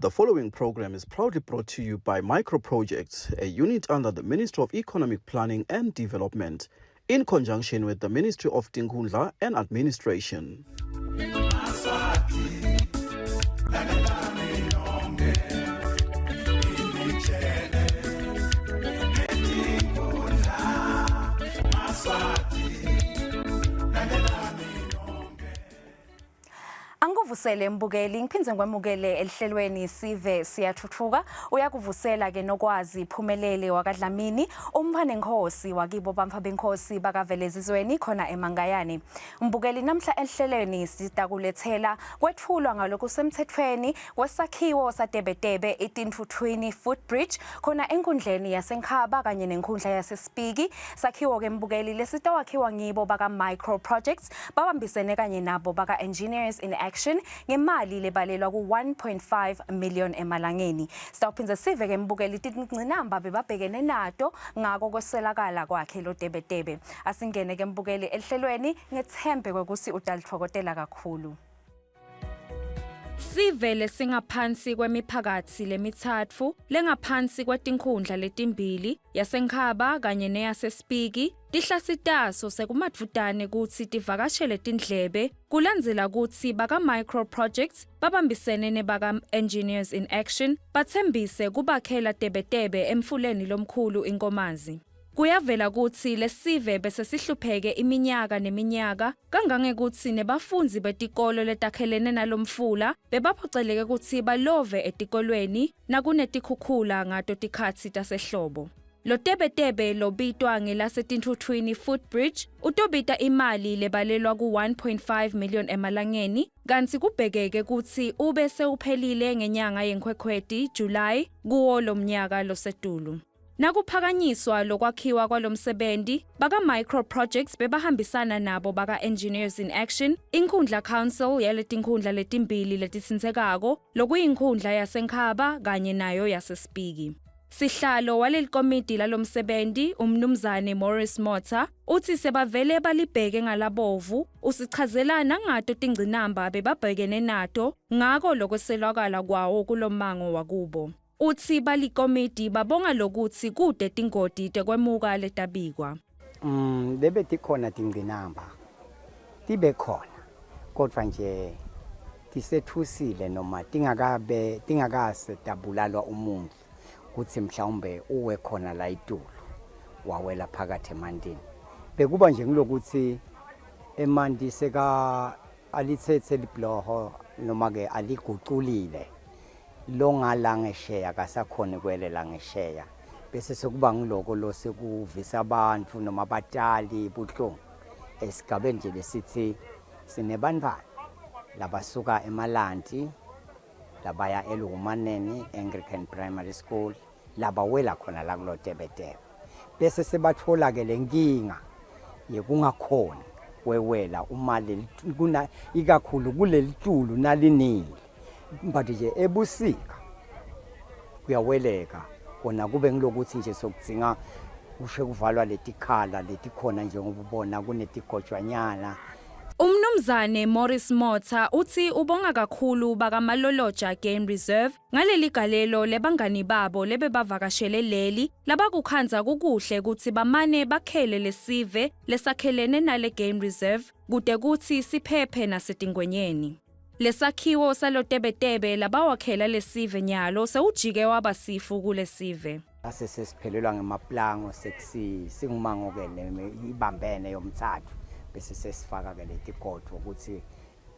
The following program is proudly brought to you by Micro Projects, a unit under the Ministry of Economic Planning and Development, in conjunction with the Ministry of Tinkhundla and Administration. Angikuvusele mbukeli ngiphindze ngikwemukele elihlelweni sive siyathuthuka uyakuvusela ke nokwazi phumelele wakadlamini umntfwanenkosi wakibo bamfa benkosi bakavelezizweni khona emangayani mbukeli namhla elihlelweni sitakulethela kwetfulwa ngalokusemthethweni kwesakhiwo satebetebe itintfuthwini footbridge khona enkundleni yasenkhaba kanye nenkundla yasesipiki sakhiwo ke mbukeli lesitawakhiwa ngibo baka micro projects babambisene kanye nabo baka-Engineers in Action ngemali lebalelwa ku-1.5 million emalangeni. Sitawuphindze sive ke mbukeli tingcinamba bebabhekene nato ngako kweswelakala kwakhe lo Tebetebe. Asingene ke mbukeli elihlelweni ngethembe kwekusi utalitfokotela kakhulu. Sive lesingaphansi kwemiphakatsi lemitsatfu lengaphansi kwetinkhundla letimbili, yaseNkhaba kanye neyaseSpiki, tihlasi taso sekumadvutane kutsi tivakashele tindlebe kulandzela kutsi baka-Micro Projects babambisene nebaka-Engineers in Action batsembise kubakhela tebetebe emfuleni lomkhulu iNkomazi. Kuyavela kutsi lesive besesihlupheke iminyaka neminyaka kangangekutsi nebafundzi betikolo letakhelene nalomfula bebaphoceleke kutsi balove etikolweni nakunetikhukhula ngato tikhatsi tasehlobo. Lotebetebe lobitwa ngelasetintfutfwini footbridge utobita imali lebalelwa ku-1.5 million emalangeni kantsi kubhekeke kutsi ube sewuphelile ngenyanga yeNkhwekhweti, July, kuwo lomnyaka losetulu. Nakuphakanyiswa lokwakhiwa kwalomsebenti, baka-Micro Projects bebahambisana nabo baka-Engineers in Action, Inkhundla Council yaletinkhundla letimbili letitsintsekako, lokuyinkhundla yaseNkhaba kanye nayo yaseSipiki. Sihlalo walelikomidi lalomsebenti, uMnumzane Morris Motha, utsi sebavele balibheke ngalabovu, usichazela nangato tingcinamba bebabhekene nato ngako lokweselwakala kwawo kulomango wakubo. Utsi balikomidi babonga lokutsi kute tingoti tekwemuka letabikwa. Mm, bebe tikhona tingcinamba. Tibe khona. Kodwa nje tisethusile noma tingakabe tingakase tabulalwa umuntu kuthi mhlawumbe uwe khona la itulu wawela phakathi emantini. Bekuba nje ngilokuthi emanti seka alitsetse libhuloho noma ke aliguculile longala ngesheya akasakhoni kwelela ngesheya bese sekuba ngiloko losekuvisa abantu noma abatali buhlungu esigabeni nje lesithi sinebantfwana labasuka emalanti labaya eluhumaneni Anglican Primary School labawela khona la kulotebetebe bese sebatfola ke lenkinga yekungakhoni kwewela uma kuna ikakhulu kulelitulu nalinile but nje ebusika kuyaweleka kona kube ngilokuthi nje sokudzinga kushe kuvalwa letikhala letikhona njengoba ubona kunetigojwanyana Umnumzane Morris Motha uthi ubonga kakhulu bakaMaloloja Game Reserve Ngaleli galelo lebangani babo lebebavakashele leli labakukhandza kukuhle kutsi bamane bakhele lesive lesakhelene nale game reserve kute kutsi siphephe nasetingwenyeni. Lesakhiwo salotebetebe labawakhela lesive nyalo sewujike waba sifu kulesive. Sase sesiphelelwa ngemapulango sekusingumango-ke ibambene yomthathu bese sesifaka-ke letigodvo ukuthi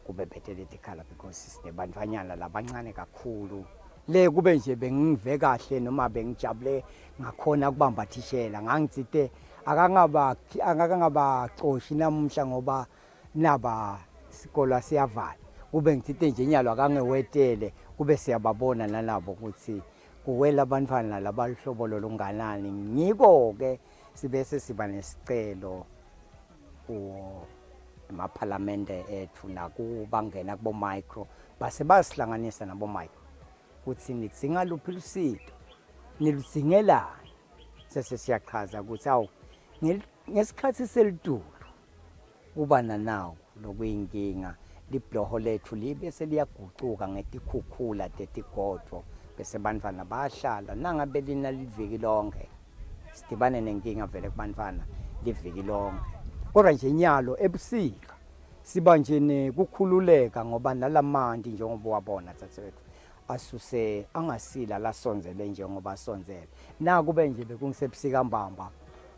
kube bhetele tikhala because sinebantfwanyana labancane kakhulu le kube nje bengive kahle noma bengijabule ngakhona kubamba thishela ngangitsite akangaba akangabacoshi namuhla ngoba naba sikolo siyavala kube ngitsite nje inyalo akangewetele kube siyababona nalabo ukuthi kuwela abantwana labaluhlobo lolunganani ngiko-ke sibese siba nesicelo kuwo emaphalamende ethu nakubangena kubo-micro base basihlanganisa nabo-micro ukuthi nidzinga luphi lusito niludzingelani sese siyachaza ukuthi awu ngesikhathi selitulu kuba nanawo lokuyinkinga. Libhuloho letfu libe seliyagucuka ngetikhukhula tetigodvo bese bantfwana bayahlala nangabe lina liviki lonkhe sidibane nenkinga vele kubantfwana liviki lonkhe kodwa nje nyalo ebusika siba nje nekukhululeka ngoba nalamanti njengoba wabona dzadzewethu asuse angasila lasondzele njengoba asondzele nakube nje bekungisebusika mbamba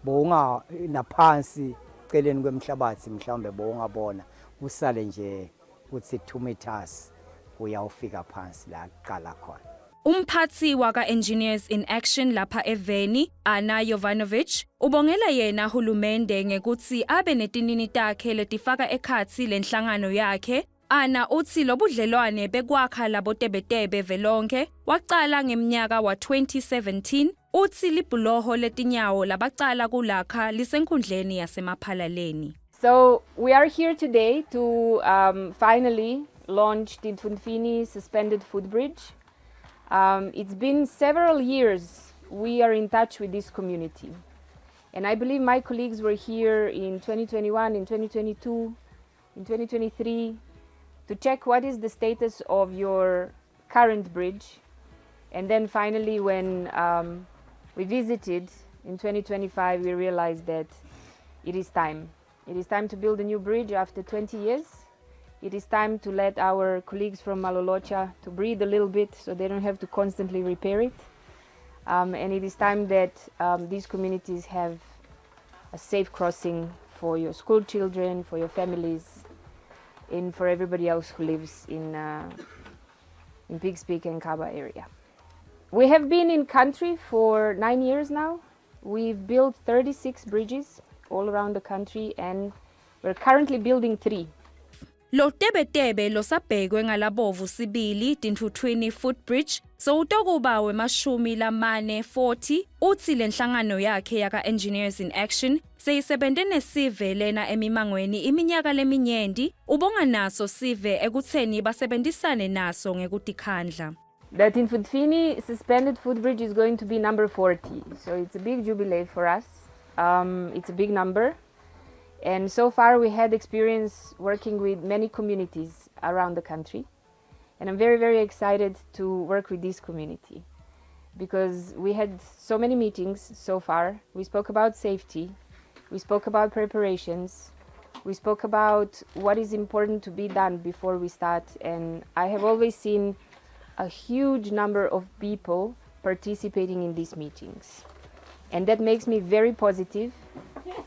bowunga naphansi celeni kwemhlabathi mhlawumbe bowungabona kusale nje kutsi 2 meters kuyawufika phansi la kuqala khona. Umphathi waka-Engineers in Action lapha eveni, Ana Jovanovic, ubongela yena hulumende ngekutsi abe netinini takhe letifaka ekhatsi lenhlangano yakhe. Ana utsi lobudlelwane bekwakha labotebetebe velonke wacala ngemnyaka wa-2017. Utsi libhuloho letinyawo labacala kulakha lisenkhundleni yaseMaphalaleni. So we are here today to finally launch the Tintfuntfwini suspended footbridge. It's been several years we are in touch with this community. And I believe my colleagues were here in 2021, in 2022, in 2023 to check what is the status of your current bridge. And then finally, when we visited in 2025, we realized that it is time. It is time to build a new bridge after 20 years. It is time to let our colleagues from Malolotja to breathe a little bit so they don't have to constantly repair it. And it is time that these communities have a safe crossing for your school children, for your families, and for everybody else who lives in Piggs Peak and Kaba area. We have been in country for 9 years now. We've built 36 bridges all around the country and we're currently building three. Lo tebetebe losabhekwe ngalabovu sibili Tintfuthwini Footbridge sowutokuba wema-40 40. Uthi lenhlangano yakhe yaka Engineers in Action seyisebente nesive lena emimangweni iminyaka leminyenti. Ubonga naso sive ekutheni basebenzisane naso ngekutikhandla. The Tintfuntfwini suspended footbridge is going to be number 40, so it's a big jubilee for us. It's a big number. And so far, we had experience working with many communities around the country. And I'm very, very excited to work with this community because we had so many meetings so far. We spoke about safety, we spoke about preparations, we spoke about what is important to be done before we start. And I have always seen a huge number of people participating in these meetings. And that makes me very positive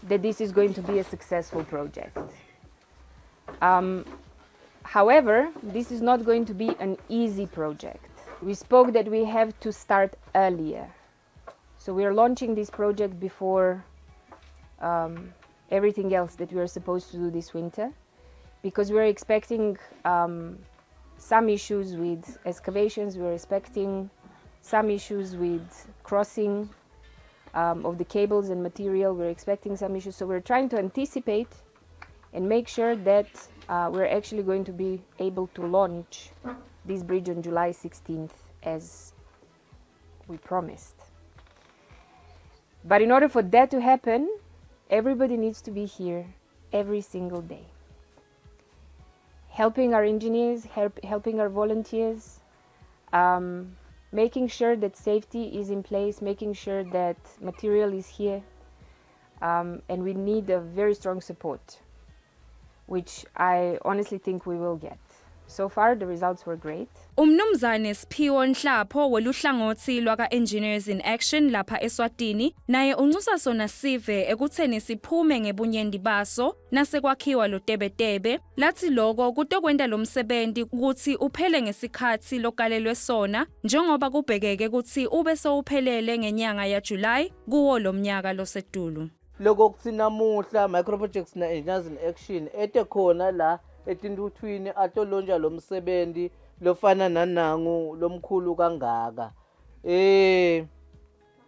that this is going to be a successful project. However, this is not going to be an easy project. We spoke that we have to start earlier. So we are launching this project before everything else that we are supposed to do this winter because we're expecting some issues with excavations, we're expecting some issues with crossing of the cables and material, we're expecting some issues. So we're trying to anticipate and make sure that we're actually going to be able to launch this bridge on July 16th as we promised. But in order for that to happen, everybody needs to be here every single day, helping our engineers, helping our volunteers, making sure that safety is in place, making sure that material is here. And we need a very strong support, which I honestly think we will get. So far, the results were great. Umnumzane Siphiwo Nhlapho weluhlangothi lwaka Engineers in Action lapha eSwatini naye unxusa sona sive ekutheni siphume ngebunyenti baso nasekwakhiwa lotebetebe lathi loko kutokwenta lo msebenzi ukuthi uphele ngesikhathi lokalelwe sona njengoba kubhekeke ukuthi ube sowuphelele ngenyanga ya July kuwo lo mnyaka losetulu. Loko kuthi namuhla Micro Projects na Engineers in Action ete khona la etintuthwini atolontsha lo msebenzi lofana nanangu lomkhulu kangaka.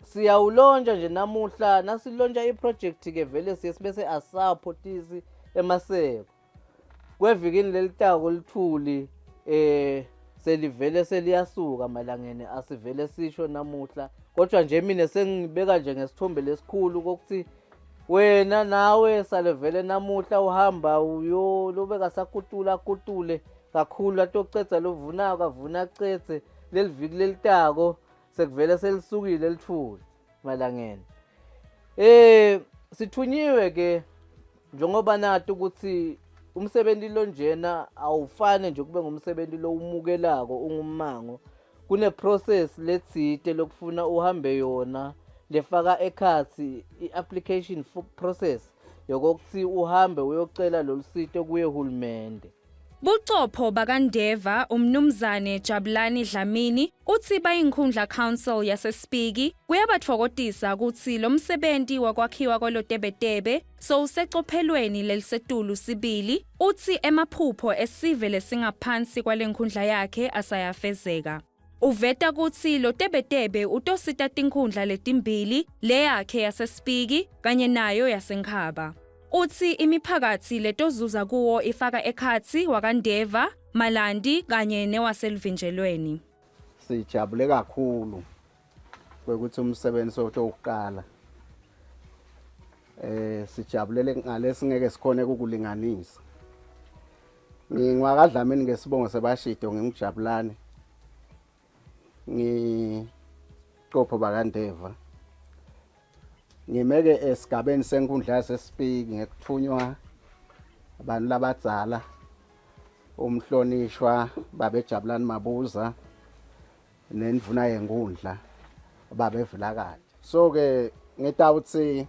Siyawulontsha nje namuhla. Nasilontsha iproject ke vele siye sibese asaphotisi emaseko kwevikini lelitako lithuli selivele seliyasuka malangeni asivele sisho namuhla, kodwa nje mina sengibeka nje ngesithombe lesikhulu kokuthi Wena nawe salevele namuhla uhamba uyo lobeka sakutula kutule kakhulu atocedza lovunako avuna acedze leliviki lelitako sekuvele selisukile lithuli malangeni. Eh sithunyiwe ke njengoba nati ukuthi umsebenzi lonjena awufane nje kube ngumsebenzi lowumukelako ungummango kune-process letsite lokufuna uhambe yona lefaka ekhatsi i-application process yokokuthi uhambe uyocela lolu sito kuye hulumende. Bucopho bakaNdeva uMnumzane Jabulani Dlamini utsi bayinkhundla Council yaseSpiki kuyabatfokotisa kutsi lomsebenti wekwakhiwa kwalotebetebe sowusecophelweni lelisetulu sibili utsi emaphupho esive lesingaphansi kwalenkhundla yakhe asayafezeka. Uveta kutsi lotebetebe utosita tinkhundla letimbili leyakhe yaseSpiki kanye nayo yaseNkhaba. Utsi imiphakatsi letozuza kuwo ifaka ekhatsi wakaNdeva, Malandi kanye newaseLuvinjelweni. Sijabule kakhulu kwekuthi umsebenzi sowutoqala. Eh sijabulele ngalesingeke sikhone ukukulinganisa. NgingwakaDlamini ngesibongo sebashido ngingujabulani. Ngiqopho bakaNdeva. Ngimeke esigabeni senkundla yasesipiki ngekuthunywa abantu labadzala umhlonishwa babejabulani Mabuza nendvuna yenkundla babe Vilakati. So ke ngitawutsi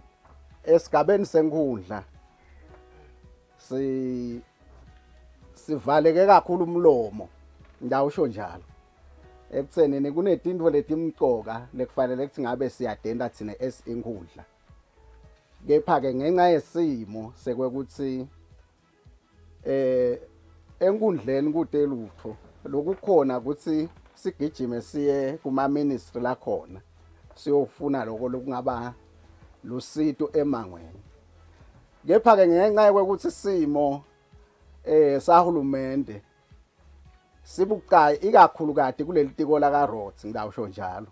esigabeni senkundla si sivaleke kakhulu umlomo ngiyawusho njalo ekuthenini kunetintfo letimcoka lekufanele kuthi ngabe siyadenta thina as inkundla kepha-ke ngenxa yesimo sekwekuthi eh enkundleni kute lutho lokukhona ukuthi sigijime siye kuma ministry lakhona siyofuna lokho lokungaba lusito emangweni kepha ke ngenxa yokuthi isimo eh sahulumende sibucayi ikakhulukati kuleli tiko la kaRhodes ngidawusho njalo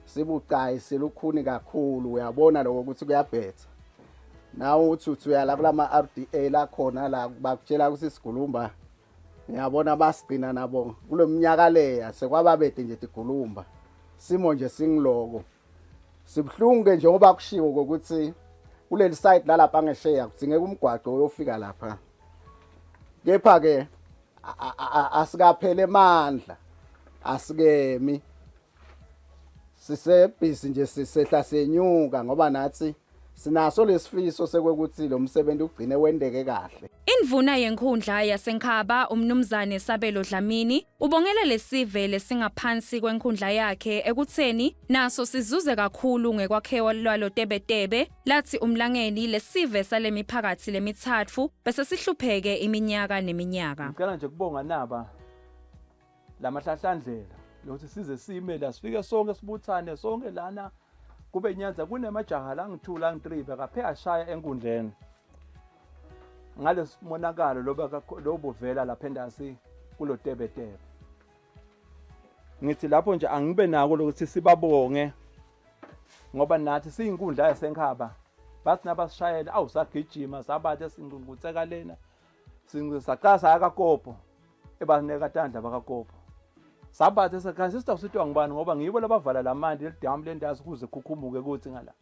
sibucayi silukhuni kakhulu uyabona lokho ukuthi kuyabhetha nawe uthi uthi uyala kulama RDA la khona la bakutshela ukuthi sigulumba ngiyabona basigcina nabo kuleminyaka leya sekwababede nje tigulumba simo nje singiloko sibuhlungu ke njengoba kushiwo ukuthi kuleli side lalapha ngesheya kudingeka umgwaco uyofika lapha kepha ke asikaphele amandla asikemi sisebhizi nje sisehla senyuka ngoba nathi sinaso lesifiso sekwekuthi lo msebenzi ugcine wendeke kahle. Indvuna yenkhundla yaseNkhaba uMnumzane Sabelo Dlamini ubongela lesive lesingaphansi kwenkhundla yakhe ekutseni naso sizuze kakhulu ngekwakhewa lwalo tebetebe lathi uMlangeni lesive salemiphakatsi lemitsatfu bese sihlupheke iminyaka neminyaka. Ngicela nje kubonga naba lamahlahlandlela lokuthi size sime la sifike sonke sibuthane sonke lana kube nyanza kunemajaha la ngi-2 la ngi-3 bekaphe ashaya enkundleni ngalesimonakalo loba lobuvela lapha endasi kulotebetebe ngithi lapho nje angibe nako lokuthi sibabonge ngoba nathi siyinkundla yasenkhaba bathi nabasishayela awu sagijima sabathe singcungcutheka lena saqala saya kakopo ebaneka tandla bakakopo sabathe sakha sisitawusitwa ngubani ngoba ngibo labavala lamanti lelidamu lendasi kuze kukhukhumuke kuthi ngala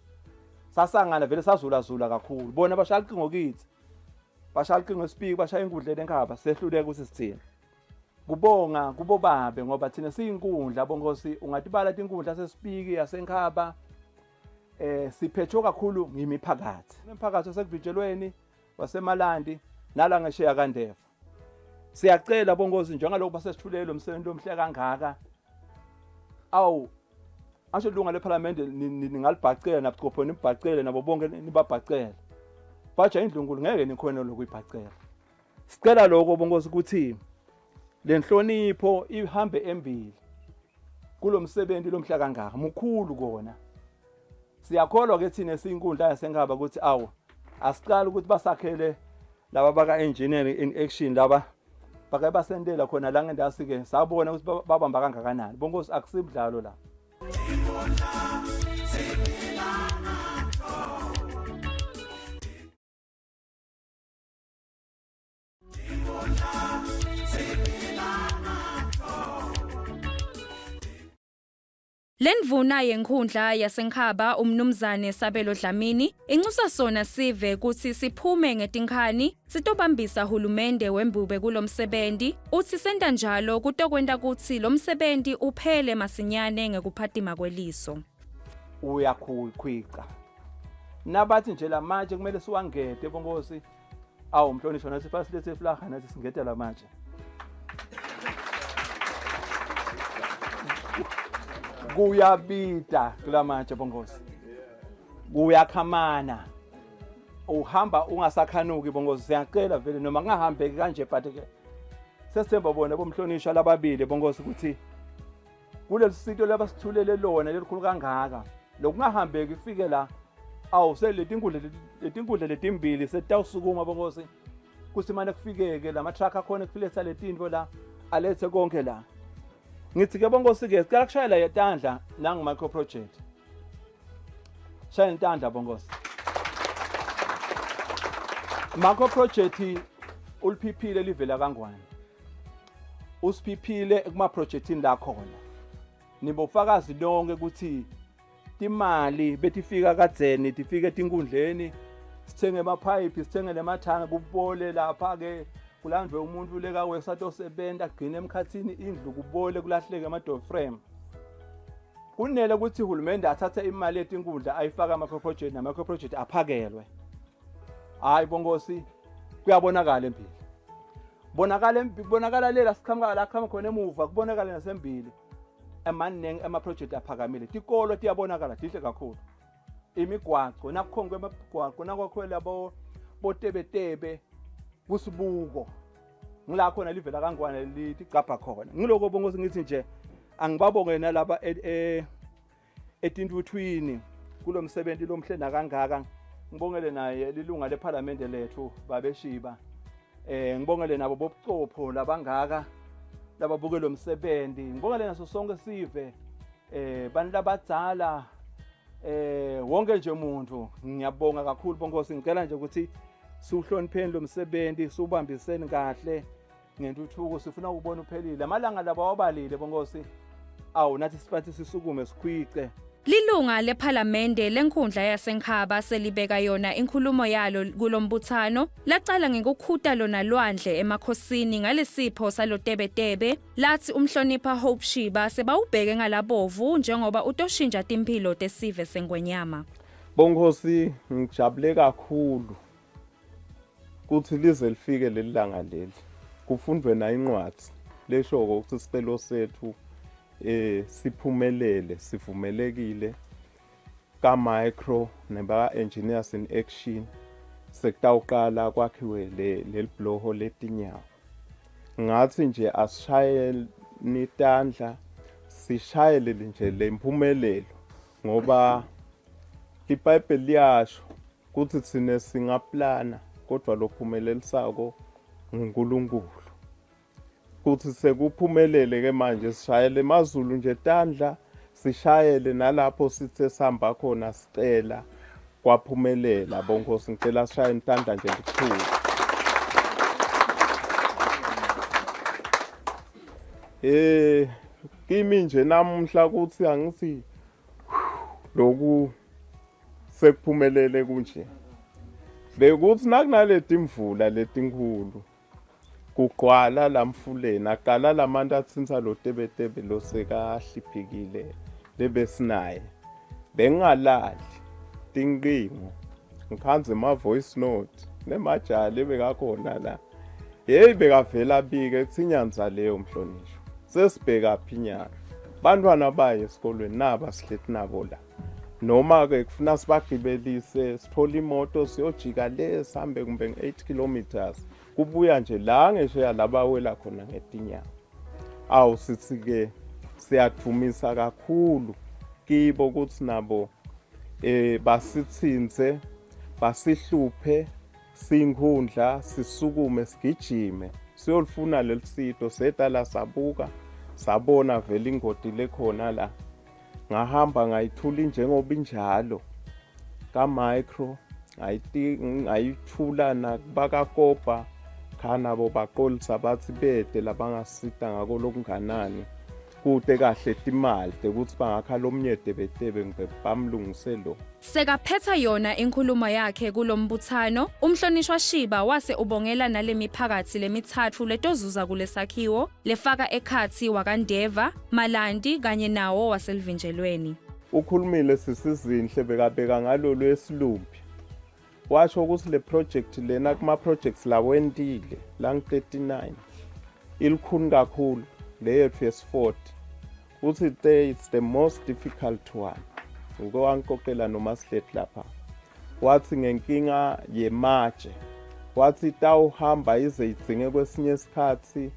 sasangana vele sazulazula kakhulu bona bashaya ucingo kithi bashaya ucingo esipiki bashaya inkundla lenkhaba sehluleka ukuthi sithini kubonga kubobabe ngoba thina siyinkundla bonkosi ungatibala tinkundla sesipiki yasenkhaba eh siphethwe kakhulu ngimiphakathi imiphakathi osekuvijelweni wasemalandi nala ngesheya kaNdeva siyacela bonkosi njengalokhu basesithulele lo msebenzi omhle kangaka awu asho ilunga lephalamende ningalibhacela nabuchopho nibhacele nabo bonke nibabhacele baja indlunkulu ngeke nikhone lokuyibhacela sicela lokho bonkosi ukuthi lenhlonipho ihambe embili kulomsebenzi lomhla kangaka mukhulu kona Siyakholwa ke thina esiyinkundla yaseNkaba ukuthi awu asiqali ukuthi basakhele laba baka engineering in action laba bake basentela khona la ngendasi ke sabona ukuthi babamba kangakanani bonkosi akusimdlalo la. Lendvuna yenkhundla yaseNkhaba uMnumzane Sabelo Dlamini inxusa sona sive kutsi siphume ngetinkhani sitobambisa hulumende wembube kulomsebenti utsi senta njalo kutokwenta kutsi lomsebenti uphele masinyane ngekuphatima kweliso. Uyakhwica. Nabathi nje lamatshe kumele siwangete bonkosi awu mhlonishwa nathi fasilethe iflaha nathi singete lamatshe. Kuyabida kulamatshe bonkosi. Kuyakhamana. Uhamba ungasakhanuki bonkosi siyacela vele noma kungahambeki kanje but ke sesithemba bona bomhlonishwa lababili bonkosi ukuthi kuleli sito labasithulele lona lelikhulu kangaka lokungahambeki kufike la awu seletinkundla letinkundla letimbili setawusukuma bonkosi kuthi mane kufikeke lama truck akhona kuletha letinto la alethe konke la ngithi ke bonkosi ke sicela kushayela yetandla nangu micro project shaya intandla bonkosi micro project uliphiphile livela kangwane usiphiphile kuma projectini la khona nibofakazi lonke ukuthi timali betifika kadzeni tifike etinkundleni sithenge emaphayiphi sithenge nemathanga kubole lapha-ke kulandwe umuntu lekawesatosebenta agcine emkhathini indlu kubole kulahleke ama-door frame kunele ukuthi uhulumende athathe imali yetinkundla ayifake ama-project nama-project aphakelwe hayi bonkosi kuyabonakala empilo bonakala bonakala lela siqhamuka la qhamuka khona emuva kubonakala nasembili emaningi ama-project aphakamile tikolo tiyabonakala dihle kakhulu imigwaco nakukhonke emigwaco nakwakhiwe labo botebetebe kusibuko ngila khona livela kangwane litigcabha khona ngiloko bonkosi ngithi nje angibabonge nalaba e, e, etintuthwini kulo msebenzi lomhle nakangaka ngibongele naye lilunga lephalamende lethu babeshiba eh ngibongele nabo bobucopho labangaka lababuke lo msebenzi ngibongele naso sonke sive eh bantu labadzala eh wonke nje umuntu ngiyabonga kakhulu bonkosi ngicela nje ukuthi siwuhlonipheni lo msebenzi siwubambiseni kahle ngentuthuko sifuna ukubona uphelile amalanga laba wabalile bonkosi awu nathi sibathi sisukume sikhwice Lilunga lephalamende lenkundla yaseNkhaba selibeka yona inkhulumo yalo kulombuthano lacala ngekukhuta lona lwandle emakhosini ngalesipho salotebetebe lathi umhlonipha Hope Shiba sebawubheke ngalabovu njengoba utoshintsha timphilo tesive sengwenyama. Bonkosi ngijabule kakhulu kuthi lize lifike leli langa leli kufundwe na incwadi leshoko ukuthi isicelo sethu eh siphumelele sivumelekile ka micro neba engineers in action sekutawuqala kwakhiwe leli bloho letinyawo ngathi nje asishayeni tandla sishayele nje lempumelelo ngoba iBhayibheli liyasho kuthi thina singaplana kodwa lophumelelisako nguNkulunkulu kuthi sekuphumelele ke manje sishayele emazulu nje tandla sishayele nalapho sithe sihamba khona sicela kwaphumelela bonkosi ngicela sishaye intandla nje likhulu eh kimi nje namuhla kuthi angithi loku sekuphumelele kunje bekuthi nakunaleti mvula letinkulu kugqwala la mfuleni aqala lamantu athinta lo tebetebe lo sekahliphikile lebesinaye bengingalali tinqingo ngikhanze ma-voice note nemajaha lebekakhona la heyi bekavela abike ethi inyanza leyo mhlonishwa sesibhekaphi inyanga bantwana baye esikolweni naba sihleti nabo la noma-ke kufuna sibagibelise sithole imoto siyojika le sihambe kumbe nge-8 kilometers kubuya nje la ngesheya la bawela khona ngetinyawo awu sithi-ke siyadumisa kakhulu kibo ukuthi nabo eh basithintse basihluphe sinkhundla sisukume sigijime siyolifuna lelisito seta la sabuka sabona vele ingodi lekhona la ngahamba ngayithula injengoba injalo ka-micro ngayithula nakubakakopa cha nabo baqolisa bathi bede labangasita ngako lokunganani Kute kahle timali tekuthi bangakha lomnye tebetebe ngibe bamlungise lo. Sekaphetha yona inkhulumo yakhe kulombuthano, umhlonishwa Shiba wase ubongela nalemiphakatsi lemitsatfu letozuza kulesakhiwo, lefaka ekhatsi wakaNdeva, Malanti kanye nawo waseLuvinjelweni. Ukhulumile sisi Zinhle bekabeka ngalolu esilumbi. Washo ukuthi le project lena kuma projects lawentile lang 39 ilikhuni kakhulu le yethu yesi-40 uthi te it's the most difficult one uke wangixoxela noma sihleti lapha wathi ngenkinga yematshe wathi itawuhamba ize idzinge kwesinye isikhathi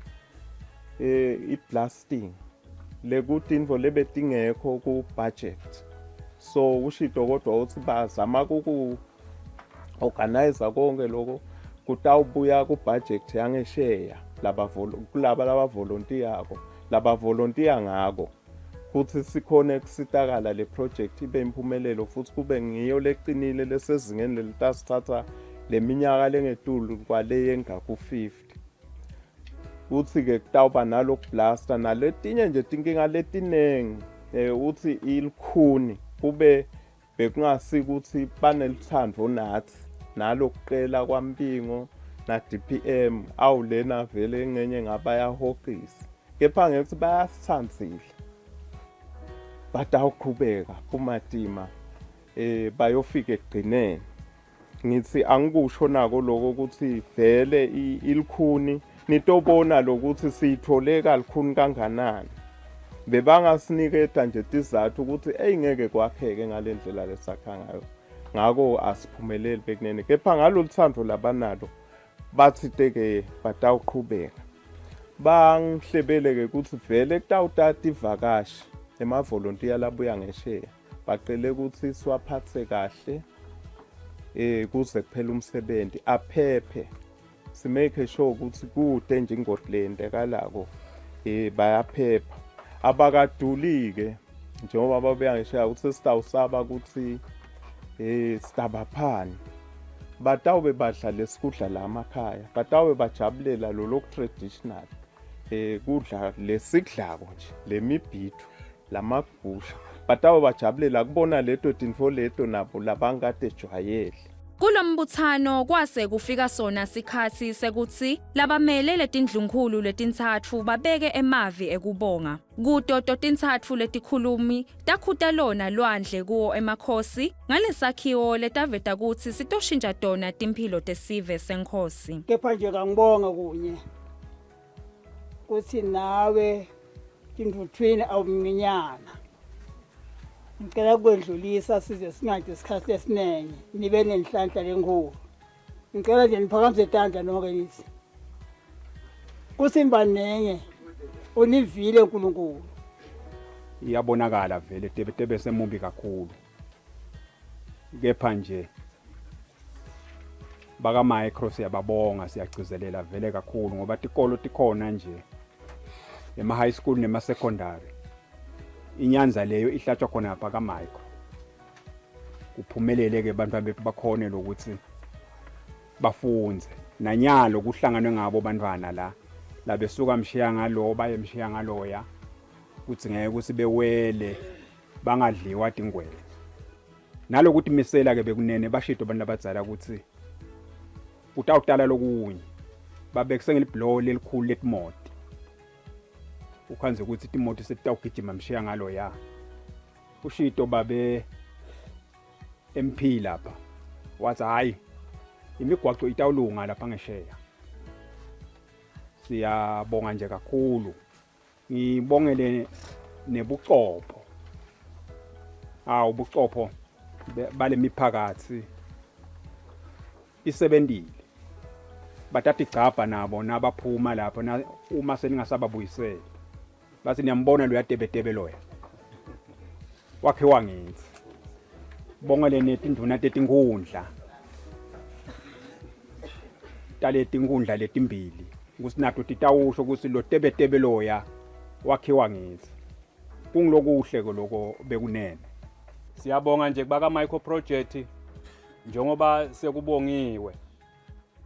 eh i-blasting lekuthi intfo lebetingekho ku-budget so ushito kodwa uthi bazama kuku organize konke lokho kutawubuya ku-budget yangesheya kulaba labavolontiyako labavolontiya ngako kuthi sikhone kusitakala le project ibe impumelelo futhi kube ngiyo leqinile lesezingeni lelitasithatha leminyaka lengetulu kwale yengaku-50 uthi-ke kutawuba naloku-blaster naletinye nje tinkinga letiningi um uthi ilikhuni kube bekungasi ukuthi baneluthando nathi nalokuqela kwaMpingo na-DPM awulena vele engenye ngabayahoqisa kepha ngekuthi bayasithandzile batawuqhubeka kumatima eh bayofika ekugcineni ngithi angikusho nako lokho ukuthi vele ilikhuni nitobona lokuthi siyithole kalikhuni kanganani bebangasiniketa nje tizathu ukuthi eyingeke kwakheke ngale ndlela lesakha ngayo ngako asiphumeleli bekunene kepha ngalolu thando labanalo bathi teke batawuqhubeka bangihlebele-ke ukuthi vele kutawutata ivakashi emavolontiya labuya ngesheya bacele ukuthi siwaphathe kahle eh kuze kuphele umsebenzi aphephe simake sure ukuthi kude nje ingoti leyentekalako eh bayaphepha abakaduli-ke njengoba babuya ngisheya ukuthi sitawusaba ukuthi eh sitabaphani batawube badla lesikudla la emakhaya batawube bajabulela lolo traditional eh kudla lesikudlako nje lemibhidvo lamagusha batawube bajabulela kubona leto tintfo leto nabo labangade jwayele Kulombuthano kwase kufika sona sikhatsi sekutsi labamele letindlunkhulu letintsatfu babeke emavi ekubonga. Kuto totintsatfu letikhulumi takhuta lona lwandle kuwo emakhosi ngalesakhiwo letaveta kutsi sitoshintsha tona timphilo tesive senkhosi. Kepha nje kangibonga kunye kutsi nawe tintfuthwini awumncinyana ngicela kwendlulisa size singade isikhathi esiningi nibe nenhlanhla lenkulu ngicela nje niphakamise tandla nonke nithi kusimbanenge univile uNkulunkulu iyabonakala vele tebetebe semubi kakhulu kepha nje baka micro siyababonga siyagcizelela vele kakhulu ngoba tikolo tikhona nje ema high school nema secondary inyanza leyo ihlatshwa khona lapha ka micro kuphumelele ke abantu bethu bakhone lokuthi bafunze nanyalo kuhlanganwe ngabo bantwana la labesuka mshiya ngalo baye mshiya ngaloya kudzingeke ukuthi bewele bangadliwa tingwele nalokuthi misela ke bekunene bashito abantu abadzala ukuthi utawutala lokunye babekise ngelibhuloho lelikhulu letimoti ukhanze ukuthi timoti setitawugijima mshiya ngalo ya ushito babe MP lapha wathi hayi imigwaco itawulunga lapha ngesheya siyabonga nje kakhulu ngibongele nebucopho awu ubucopho balemiphakathi isebentile batatigcabha nabo nabaphuma lapho na uma seningasababuyiseli bathi niyambona loya tebetebe loya wakhe wangithi bongele netindvuna tetinkhundla taletinkundla letimbili ukuthi nato titawusho ukuthi lo tebetebe loya wakhiwa ngithi kungilokuhle ke lokho bekunene siyabonga nje kubaka micro project njengoba sekubongiwe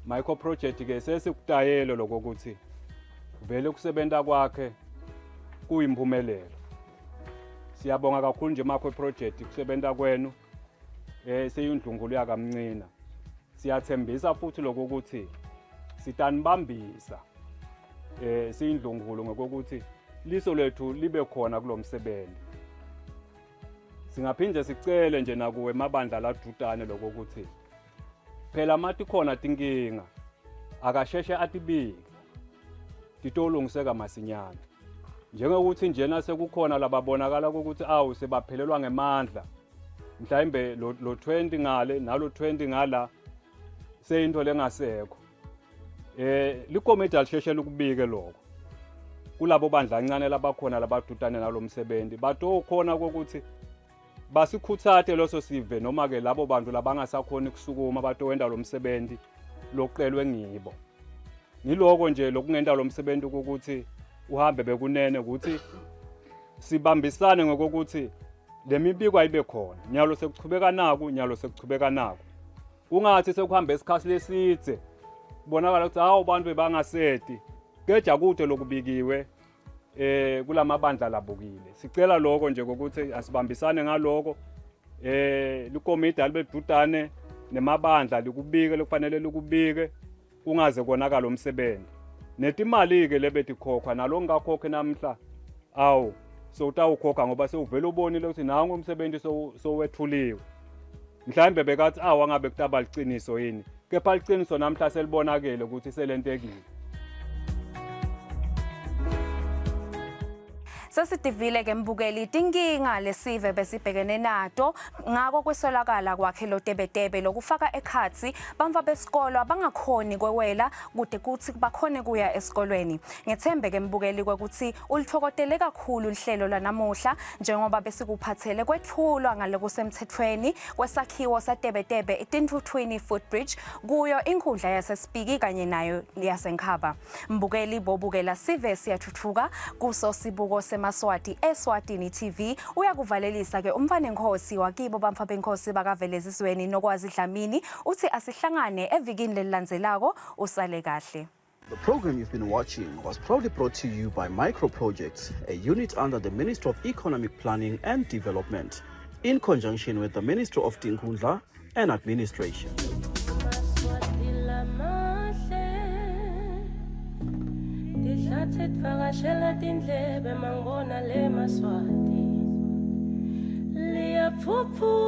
micro project ke sesikutayelo lokuthi vele kusebenta kwakhe Kuyimpumelelo. Siyabonga kakhulu nje makho project kusebenta kwenu eh seyindlunkulu yakamncina. Siyathembisa futhi lokuthi sitanibambisa eh siyindlunkulu ngokuthi liso lethu libe khona kulomsebenzi. Singaphinde sicele nje nakuwe emabandla ladudane lokuthi phela mati khona tinkinga akasheshe atibike titolungiseka masinyane njengokuthi njena sekukhona lababonakala ukuthi awu sebaphelelwa ngemandla mhlawumbe lo 20 ngale nalo 20 ngala seyinto lengasekho eh likomiti alisheshe likubike lokho kulabo bandla ancane labakhona labadudane nalomsebenzi batokhona kokuthi basikhuthate leso sive noma ke labo bantu labangasakhoni kusukuma batowenda lo msebenzi loqelwe ngibo ngiloko nje lokungenta lo msebenzi ukuthi uhambe bekunene ukuthi sibambisane ngokuthi lemibiko ayibe khona nyalo sekuchubeka naku nyalo sekuchubeka naku kungathi sekuhambe isikhathi lesidze kubonakala ukuthi hawu bantu bebangaseti keja kude lokubikiwe eh kulamabandla labukile sicela lokho nje ukuthi asibambisane ngaloko eh likomidi alibedudane nemabandla likubike lokufanele likubike kungaze konakala umsebenzi netimali ke lebetikhokhwa nalo ngingakhokhi namhla awu sowutawukhokha ngoba sewuvele ubonile ukuthi nangu umsebenzi sowethuliwe mhlawumbe bekathi awu angabe kutaba liciniso yini kepha liciniso namhla selibonakele ukuthi selentekile Sesitivile ke mbukeli tinkinga lesive besibhekene nato ngako kweswelakala kwakhe lotebetebe lokufaka ekhatsi bantfwa besikolo abangakhoni kwewela kude kutsi bakhone kuya esikolweni. Ngethembe ke mbukeli kwekutsi ulitfokotele kakhulu lihlelo lwanamuhla njengoba besikuphathele kwetfulwa ngalokusemtsetfweni kwesakhiwo saTebetebe eTintfuthwini Footbridge kuyo inkhundla yaseSpiki kanye nayo yaseNkhaba. Mbukeli bobukela sive siyathuthuka kuso sibuko semaswati eSwatini TV uyakuvalelisa ke umfanenkosi wakibo bamfa benkosi bakaVelezizweni Nokwazi Dlamini uthi asihlangane evikini lelilandzelako usale kahle. The program you've been watching was proudly brought to you by Micro Projects, a unit under the Ministry of Economic Planning and Development, in conjunction with the Ministry of Tinkhundla and Administration. Tihlathe tivakashela tindlebe mangibona le maswati liyaphuphuka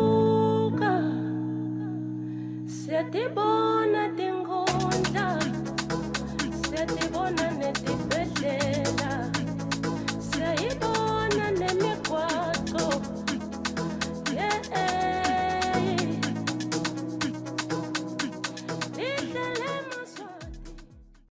siyatibona tinkhundla siyatibona netibhedlela.